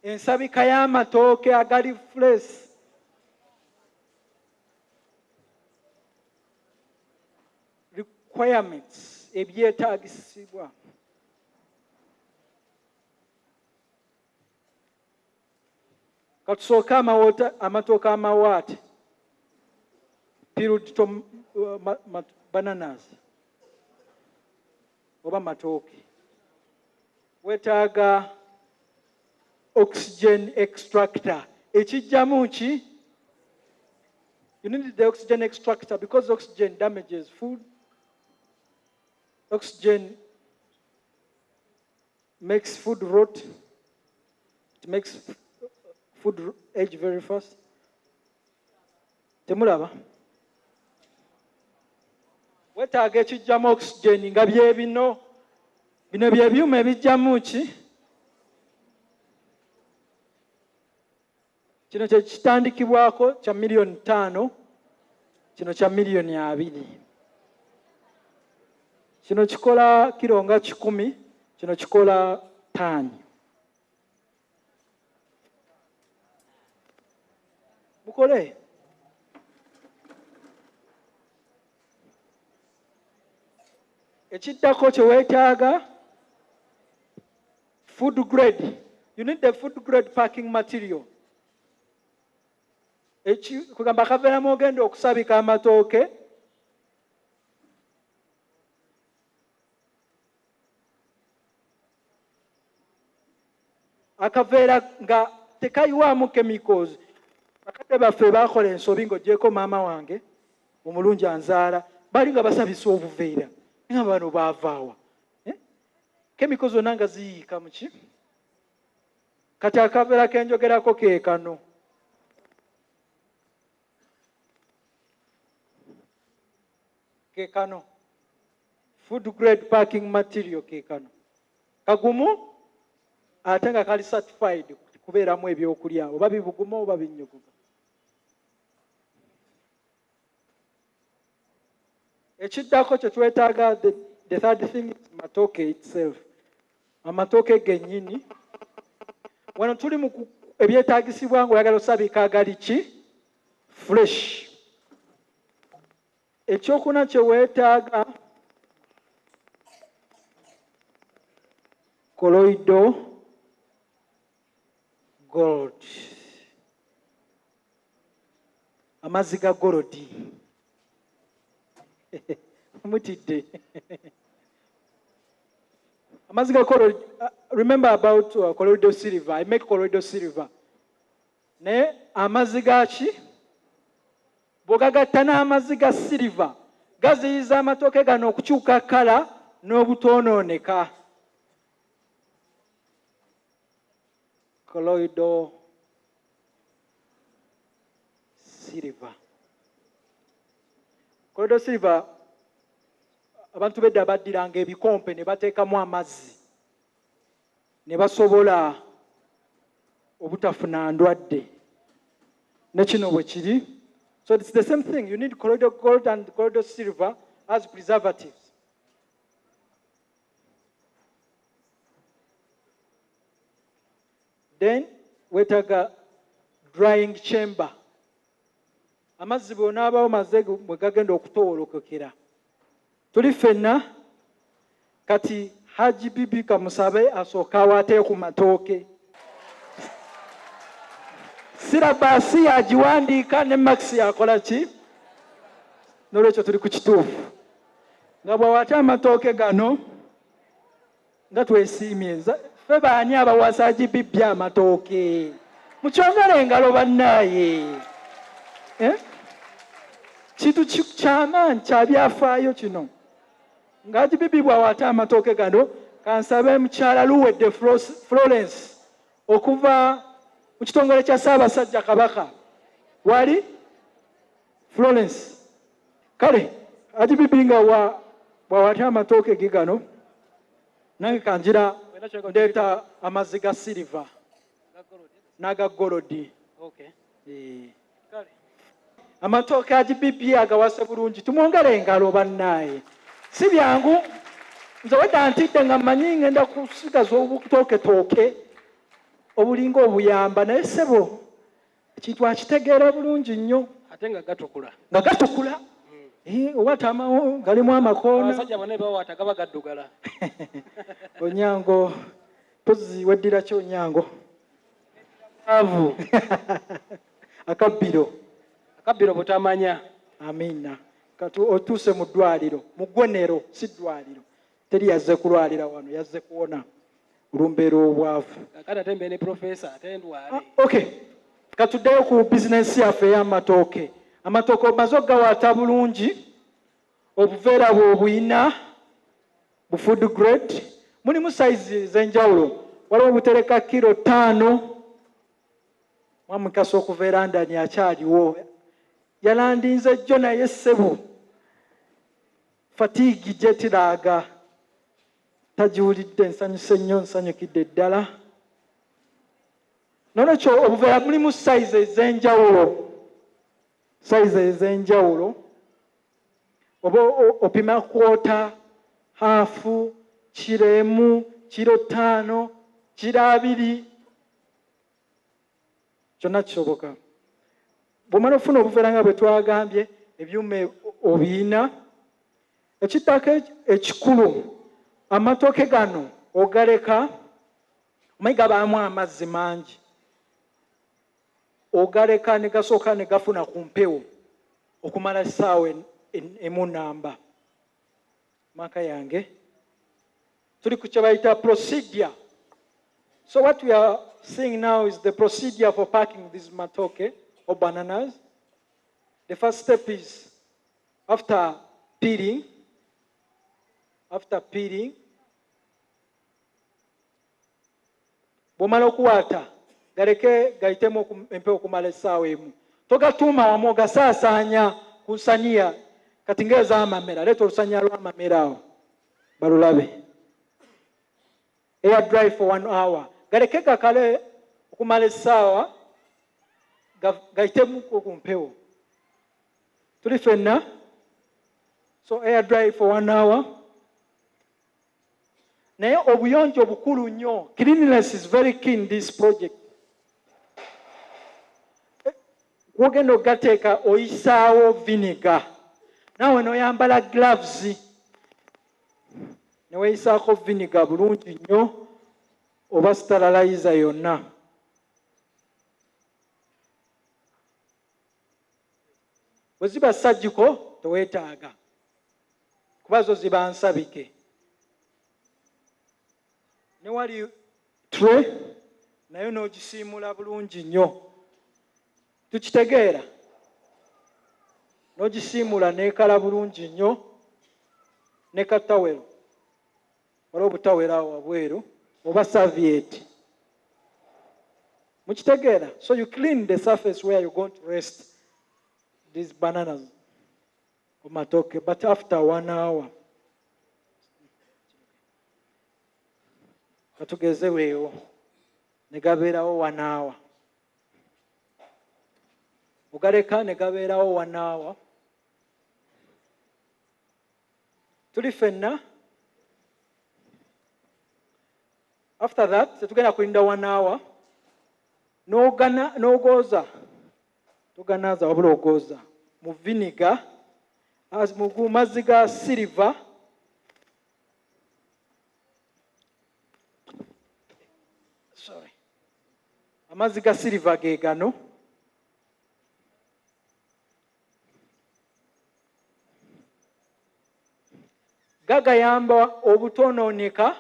Ensabika y'amatooke agali fresh. Requirements, ebyetaagisibwa. Katusooke amatooke amawaate, peeled bananas oba matooke. Weetaaga oxygen extractor. Ekijjamu ki? You need the oxygen extractor because oxygen damages food. Oxygen makes food rot. It makes food age very fast. Temulaba? Weetaaga ekijjamu oxygen nga bye bino. Bino bye byuma ebijjamu ki? Kino kye kitandikibwako kya 5 miliyoni, kino kya 20 miliyoni. Kino kikola kiro nga 100, kino kikola 5. Mukole. Ekiddako kye weetaaga, food grade. You need the food grade packing material. Kugamba akaveeramu ogenda okusabika amatooke. Akaveera nga tekayiwaamu chemicals. Bakadde baffe baakola ensobi, ng'oggyeko maama wange omulungi anzaala, baali nga basabisa obuveera nga bano baavaawa, eh? Chemical zonna nga ziyiika muki. Kati akaveera kenjogerako ke kano. Ke kano, food grade packing material ke kano, kagumu ate nga kali certified kubeeramu ebyokulya, oba bibuguma oba binnyogoga. Ekiddako kye twetaaga, the third thing is matooke itself, amatooke gennyini. Wano tuli mu ebyetaagisibwa ng'oyagala osabika agali ki? Fresh. Ekyokuna kye weetaaga, colloidal gold, amazzi ga gold. Mutidde amazzi ga gold. Remember about colloidal silver. I make colloidal silver, naye amazzi gaki bw'ogagatta n'amazzi ga silver gaziyiza amatooke gano okukyuka colour n'obutoonooneka. Colloidal silver, colloidal silver. Abantu bedda baddiranga ebikompe ne bateekamu amazzi ne basobola obutafuna ndwadde. Ne kino bwe kiri. So it's the same thing. You need colloidal gold and colloidal silver as preservatives. Then weetaaga drying chamber. Amazzi bw'onaabawo maze bwe gagenda okutowolokokera. Tuli ffenna? Kati Haji Bibi kamusabe asooke awaate ku matooke. Syllabus yagiwandiika ne marks yakola ki? N'olwekyo tuli ku kituufu. Nga bw'awaate amatooke gano nga twesiimye. Ffe baani abawasa Haji Bibi amatooke? Mukyongere engalo bannaaye, eh? Kintu kyamaanyi kyabyafaayo kino. Nga Haji Bibi bw'awaate amatooke gano, kansabe mukyala Luwedde Florence okuva mu kitongole kya Ssaabasajja Kabaka. Wali Florence? Kale Haji Bibi nga bw'awaate amatooke ge gano, nange kanjira ndeeta amazzi ga silver n'aga gold. Eh. Amatooke Haji Bibi agawase bulungi. Tumwongere engalo bannaaye, si byangu. Nze wedda ntidde nga mmanyi ngenda kusigaza obutoketooke. Obulinga obuyamba naye ssebo ekintu akitegeera bulungi nnyo. Ate nga gatukula. Nga gatukula. Owatamawo galimu amakoona. Abasajja bonna bawaata gaba gaddugala. Onyango mpozi weddira ki Onyango? Avu. Akabbiro. Akabbiro butamanya. Amiina. Kati otuuse mu ddwaliro, mu ggwenero, si ddwaliro. Teri yazze kulwalira wano, yazze kuwona olumbeera obwavu. Kakati ate mbe ne profesa ate ndwale. Okay. Katuddeyo ku bizinensi yaffe ey'amatooke. Amatooke omaze okugawaata bulungi, obuveera bwe obuyina, bu food grade, mulimu sayizi ez'enjawulo. Waliwo obutereka kiro 5, Mwamukasa okuva e London akyaliwo. Yalandinze jjo naye ssebo. Fatigue gyetiraaga. Tagiwulidde, nsanyuse nnyo, nsanyukidde ddala. Nolwekyo obuveera mulimu sayizi ez'enjawulo. Sayizi ez'enjawulo. Oba opima kwota, haafu, kiro 1, kiro 5, kiro 2. Kyonna kisoboka. Bw'omala okufuna obuveera nga bwe twagambye, ebyuma obiyina. Ekiddako ekikulu, amatooke gano ogaleka, omanyi gabaamu amazzi mangi. Ogaleka ne gasooka ne gafuna ku mpewo okumala essaawa emu namba. Maka yange. Tuli ku kye bayita procedure. So what we are seeing now is the procedure for packing these matoke or bananas. The first step is after peeling, bw'omala okuwaata, galeke gayitemu empewo okumala essaawa emu. Togatuuma wamu, ogasaasaanya ku nsaniya. Kati ng'ez'amamera, leeta olusaniya lw'amamera awo balulabe. Air dry for 1 hour. Galeke gakale okumala essaawa, gayitemu ku mpewo. Tuli ffenna? So air dry for 1 hour. Naye obuyonjo bukulu nnyo. Cleanliness is very key in this project. Wogenda ogateeka oyisaawo vinegar. Naawe n'oyambala gloves. Ne weeyisaako vinegar bulungi nnyo oba sterilizer yonna. Bwe ziba surgical teweetaaga kuba zo ziba nsabike. Ne wali tray nayo n'ogisiimula bulungi nnyo. Tukitegeera? N'ogisiimula n'ekala bulungi nnyo ne katawero. Waliwo obutawero awo wabweru oba serviette. Mukitegeera? So you clean the surface where you're going to rest these bananas or matoke, but after 1 hour. Katugeze weewo ne gabeerawo 1 hour. Ogaleka ne gabeerawo 1 hour. Tuli ffenna? After that, tetugenda kulinda 1 hour. N'ogana, n'ogooza. Toganaaza wabula ogooza. Mu vinegar, as mu mazzi ga silver. Sorry. Amazzi ga silver ge gano. Gagayamba obutonooneka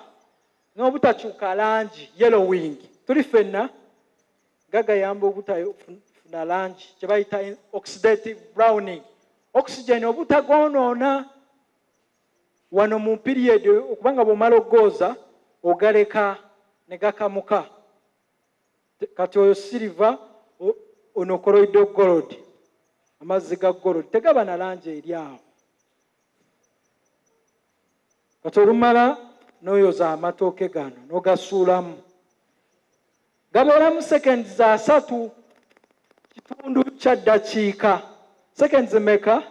n'obutakyuka langi, yellowing. Tuli ffenna? Gagayamba obutafuna langi, kye bayita oxidative browning. Oxygen obutagoonoona wano mu period, okubanga bw'omala okugooza, ogaleka ne gakamuka. Kati oyo silver, ono colloidal gold, amazzi ga gold, tegaba na langi eri awo. Kati olumala n'oyoza amatooke gano n'ogasuulamu. Gabeeramu seconds za 3 kitundu kya ddakiika. Seconds mmeka?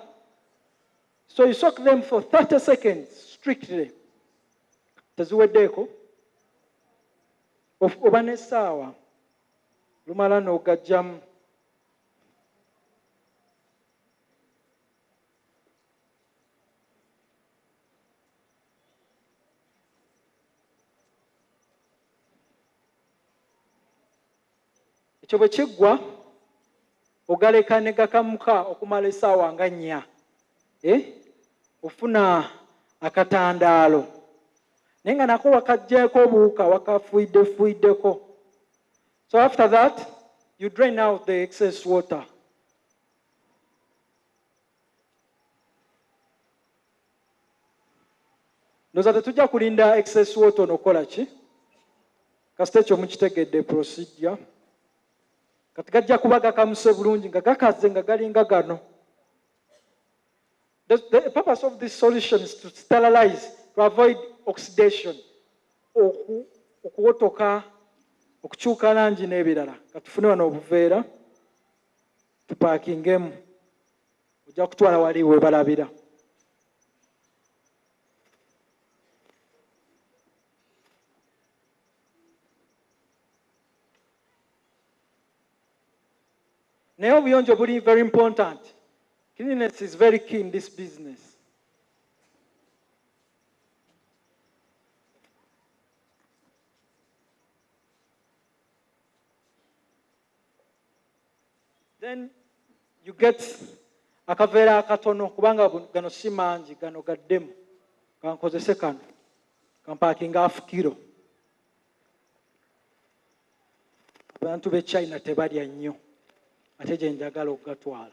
So you soak them for 30 seconds strictly. Teziweddeeko? Oba n'essaawa. Lumala n'ogajjamu. Ekyo bwe kiggwa ogaleka ne gakamuka okumala essaawa nga nnya. Eh? Ofuna akatandaalo naye nga nako wakaggyeko obuwuka, wakafuiddefuiddeko. So after that you drain out the excess water. Ndowooza tetujja kulinda excess water ono okukola ki, kasita ekyo mukitegedde procedure. Kati gajja kuba gakamuse bulungi nga gakaze nga galinga gano. The purpose of this solution is to sterilize, to avoid oxidation, okuwotoka, okukyuka langi n'ebirala. Katufune wano obuveera tupaakingemu, ojja kutwala wali we balabira. Naye obuyonjo buli very important. Cleanliness is very key in this business. Then you get akaveera akatono, kubanga gano si mangi, gano gaddemu. Kankozese kano, kampaakinga half kilo. Abantu b'e China tebalya nnyo, ate gye njagala okugatwala.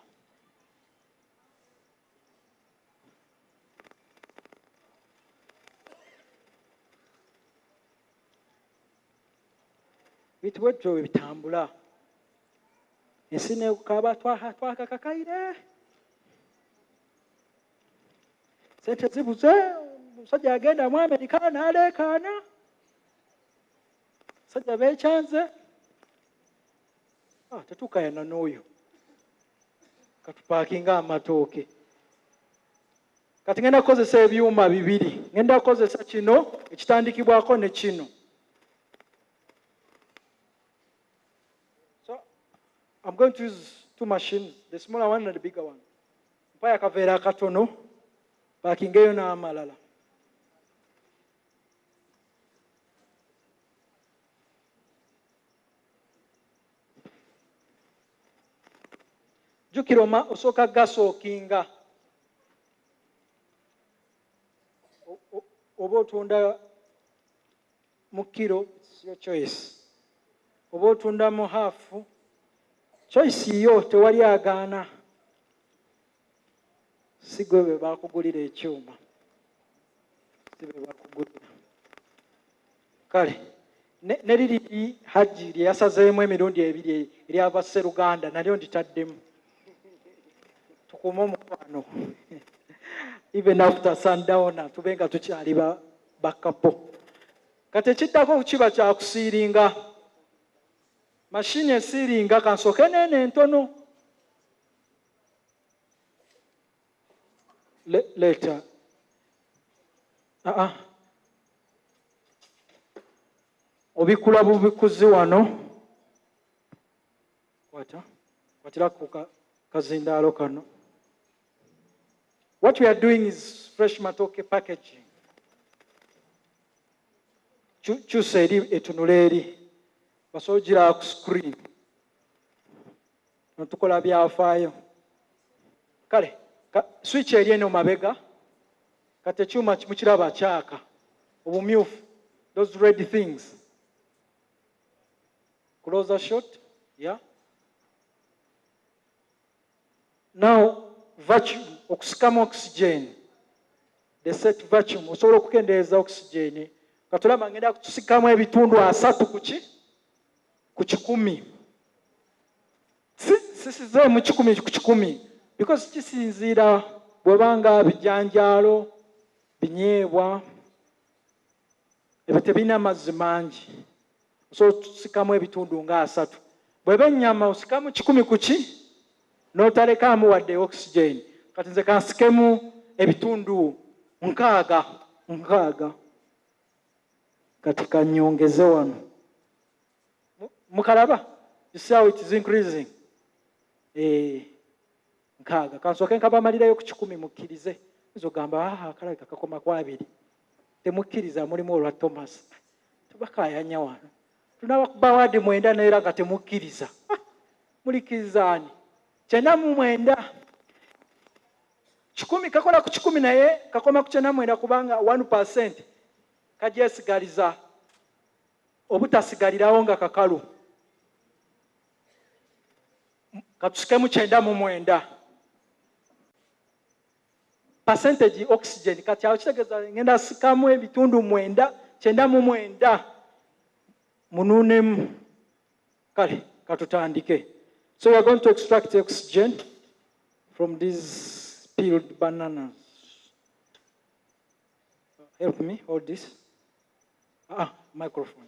Bintu bwetyo bwe bitambula. Ensi nekaba twakakakaire, sente zibuze, omusajja agenda mu Amerika n'aleekaana, musajja beekyanze. Tetukayana n'oyo, katupaakinga amatooke. Kati ngenda kukozesa ebyuma bibiri, ngenda kukozesa kino ekitandikibwako ne kino. So I'm going to use two machines, the smaller one and the bigger one. Mpayo akaveera akatono, paakingeyo n'amalala. Jjukira osooka gasookinga. Oba otunda mu kiro, it's your choice. Oba otunda mu haafu, choice yo, tewali agaana. Si gwe be bakugulira ekyuma, si be bakugulira. Kale ne liri Hajji lye yasazeemu emirundi ebiri eryava Sseruganda, nalyo nditaddemu. Tukuume omukwano even after sundown, tube nga tukyali bakapo. Kati ekiddako kiba kya kusiiringa. Mashini esiiringa, kansooke neeno entono. Leeta. Obikula bubikuzi wano. Kwata. Kwatira ku kazindaalo kano. What we are doing is fresh matoke packaging. Kyusa eri, etunula eri. Basobola ogira ku screen. Tukola byafaayo. Kale, switch eri eno mabega. Kati ekyuma mukiraba kyaka. Obumyufu. Those red things. Closer shot. Yeah. Now, vacuum, okusikamu oxygen. The set vacuum, osobola okukendeeza oxygen. Katulaba ngenda kusikamu ebitundu 30 ku ki? Ku 100. Sisizeemu 100 ku 100. Because kisinziira bw'obanga bijanjaalo, binyeebwa, ebyo tebirina mazzi mangi. Osobola okusikamu ebitundu nga 30. Bw'eba ennyama osikamu 100 ku ki? N'otalekaamu wadde oxygen. Kati nze kansikemu ebitundu nkaaga, nkaaga. Kati kannyongeze wano. Mukalaba? You see how it is increasing? Eh, nkaaga kansooke nkabamalirayo ku kikumi mukkirize. Nza ogamba aha akalabika kakoma ku abiri. Temukkiriza mulimu olwa Thomas. Tubakaayanya wano. Tunabakuba waadi mwenda naye era nga temukkiriza. Ah, mulikkiriza ani? 99. Kikumi kakola ku kikumi naye kakoma ku 99 kubanga 1% kagyesigaliza obutasigalirawo nga kakalu. Katusikemu 99. Percentage oxygen kati awo kitegeeza ngenda sikamu ebitundu mwenda, 99 munuunemu. Kale katutandike. So we are going to extract oxygen from these peeled bananas. Help me hold this. Microphone.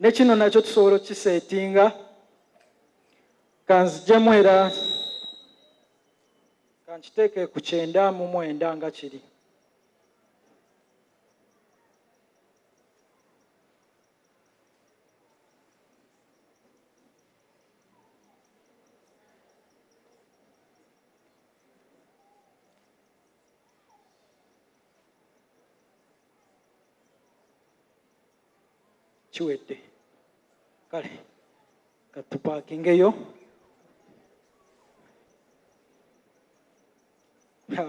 Ne kino nakyo tusobola okukiseetinga. Kanzijemu era kankiteeke ku 99 nga kiri. Kiwedde. Kale katupakingeyo.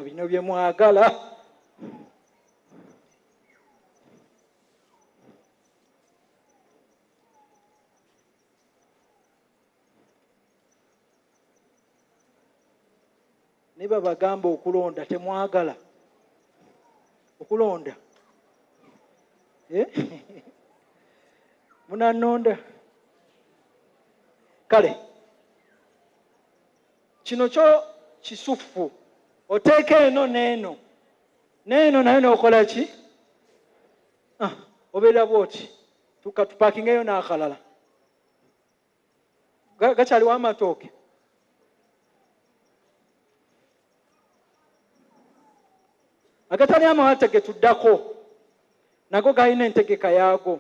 Bino bye mwagala. Ne babagamba okulonda temwagala okulonda. Munanonda. Kale kino kyo kisuffu, oteeka eno n'eno n'eno naye n'okola ki? Obeera bw'oti. Tupakingeyo n'akalala. Gakyaliwo amatooke. Agatali amawate ge tuddako nago galina entegeka yaago.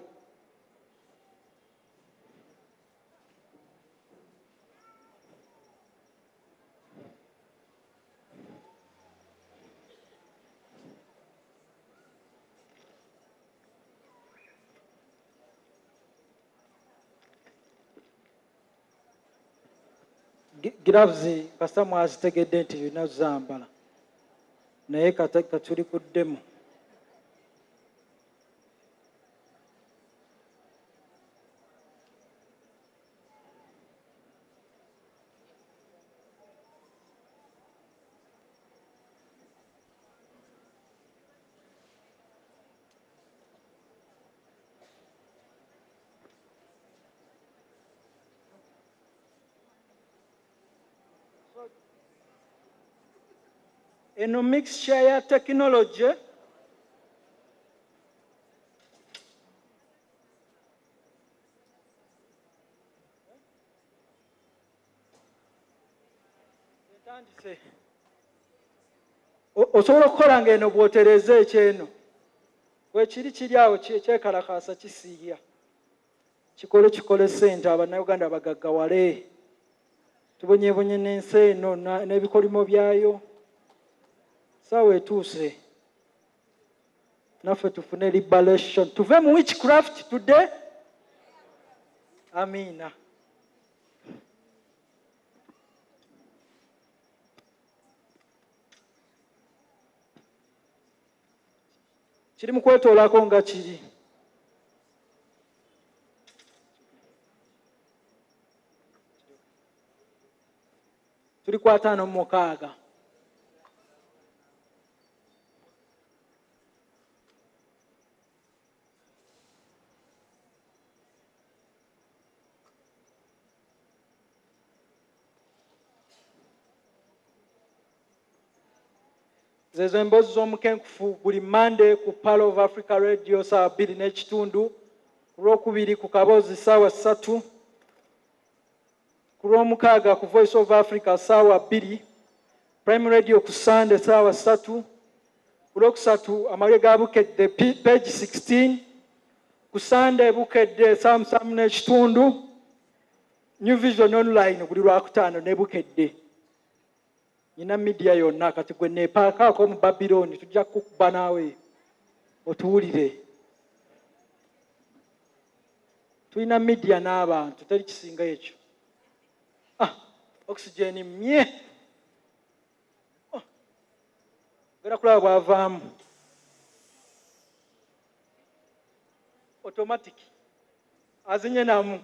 Gloves kasita mwazitegedde nti olina zambala, naye katuli ku ddemu. Eno mixture ya technology etandise. Osobola okukola ng'eno bw'otereeza ekyeno bwekiri kiri awo kyekalakaasa kisiiya kikole kikole ssente abannayuganda bagaggawale tubonyebonye n'ensi eno n'ebikolimo byayo. Saawa etuuse naffe tufune liberation, tuve mu witchcraft today. Amiina. Kiri mu kwetoolako nga kiri. Tuli ku 56. Zezo emboozi z'omukenkufu buli Monday ku Pearl of Africa Radio saa bbiri n'ekitundu, ku Lwokubiri ku Kaboozi ssaawa 3, ku Lwomukaaga ku Voice of Africa ssaawa 2, Prime Radio ku Sunday ssaawa 3, ku Lwokusatu amawulire ga Bukedde page 16, Ku Sande Bukedde Samusamu n'ekitundu, New Vision Online buli Lwakutaano ne Bukedde. Nina media yonna kati gwe neepaakaako mu Babiloni, tujja kukuba naawe otuwulire. Tulina media n'abantu, teri kisinga ekyo. Ah, oxygen mye. Oh. Gera kulaba bwavaamu. Automatic. Azinye namu.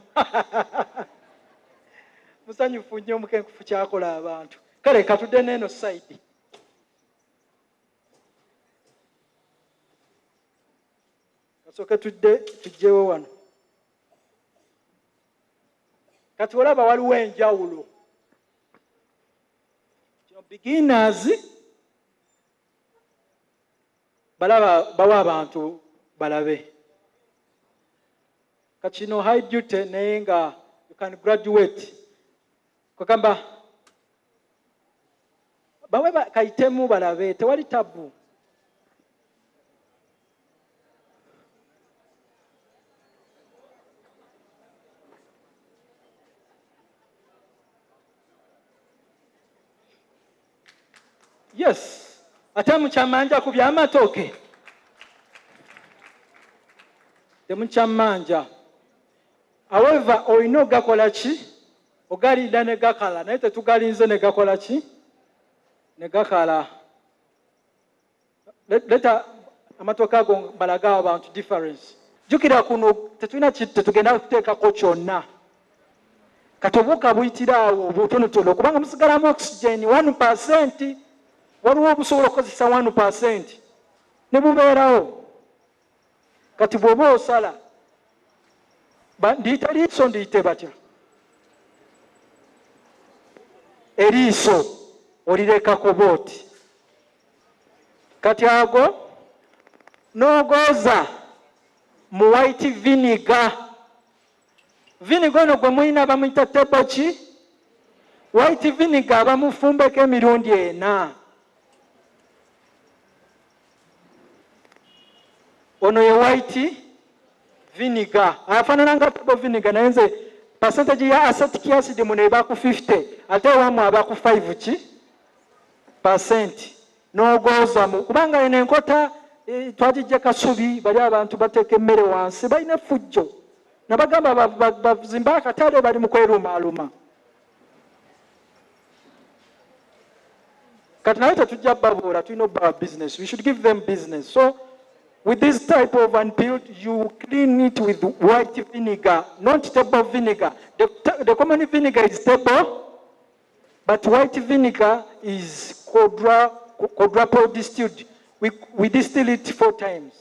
Musanyufu nnyo omukenkufu kyakola abantu. Kale katudde n'eno side. Kasooke tudde tujjewo wano. Kati olaba waliwo enjawulo. Kino beginners balaba bawa abantu balabe. Kati kino high duty naye nga you can graduate. Kwegamba bawe kayitemu balabe tewali tabu. Yes, ate mukyamanja ku by'amatooke temukyamanja. However, olina ogakola ki? Ogalinda ne gakala, naye tetugalinze ne gakola ki? Ne gakala. Leta amatooke ago balage abantu difference. Jjukira kuno tetulina tetugenda kuteekako kyonna. Kati obuwuka buyitira awo obutonotono kubanga musigalamu oxygen 1%, waliwo obusobola okukozesa 1% ne bubeerawo. Kati bw'oba osala, ndiyita liiso, ndiyite batya? Eriiso olirekako bw'oti. Kati ago n'ogooza mu white vinegar. Vinegar ono gwe mulina bamuyita table ki? White vinegar bamufumbeko emirundi 4. Ono ye white vinegar. Afaanana nga table vinegar naye nze percentage ya acetic acid muno eba ku 50 ate ewammwe aba ku 5 ki? Percent. N'ogooza mu kubanga eno enkota twagijja Kasubi, bali abantu bateeka emmere wansi balina effujjo. Nabagamba bazimbe akatale bali mu kwerumaaluma. Kati naye tetujja babuula, tulina obbawa business. We should give them business. So with this type of unpeeled, you clean it with white vinegar, not table vinegar. The common vinegar is table, but white vinegar is quadruple distilled. We distill it 4 times.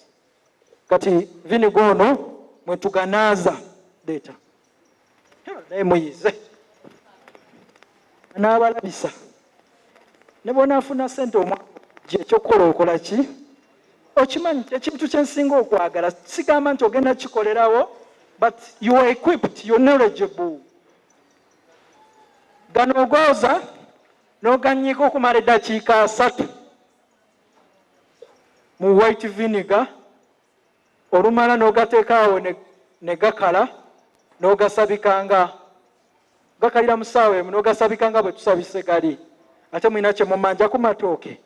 Kati vinegar ono mwetuganaaza data. Naye muyize. N'abalabisa. Ne bw'onaafuna ssente omwaka ekyokukola okola ki? Okimanyi ekintu kye nsinga okwagala, sigamba nti ogenda kikolerawo, but you are equipped, you're knowledgeable. Gano ogooza n'oganyiika okumala eddakiika 3 mu white vinegar, olumala n'ogateeka awo ne gakala, n'ogasabikanga gakalira mu ssaawa emu, n'ogasabikanga bwe tusabise gali. Ate mulina kye mumanja ku matooke.